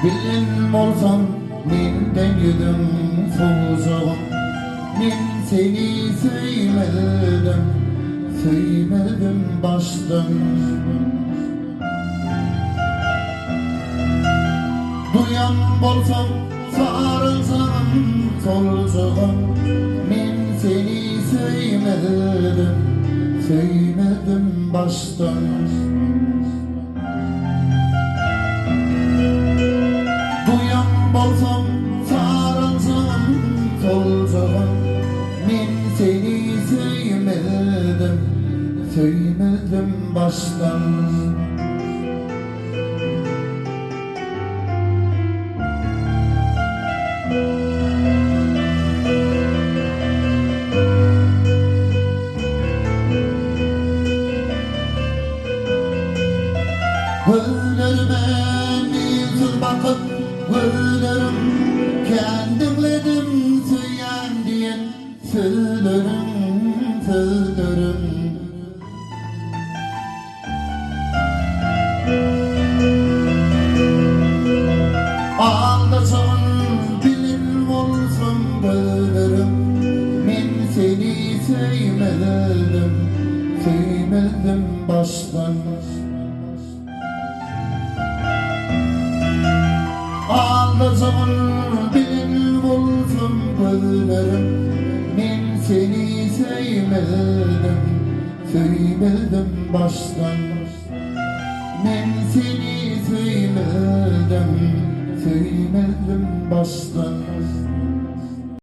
Bilen bolsam menden ýüzüň sowjagyň Men seni söýmezdim, söýmezdim başdan. Duýan bolsam saryljagym, soljagym Men seni söýmezdim, söýmezdim başdan. Duýan bolsam saryljagym, soljagym Men seni söýmezdim, söýmezdim başdan. Gözlerime sensiz bakyp gözlerim Kän diňledim söýýän diýen sözleriň, sözleriň. Aldajagyn bilen bolsam gözlerim Men seni söýmezdim, söýmezdim başdan. Aldajagyn bilen bolsam gözlerim Men seni söýmezdim, Söýmezdim başdan Men seni söýmezdim, Söýmezdim başdan.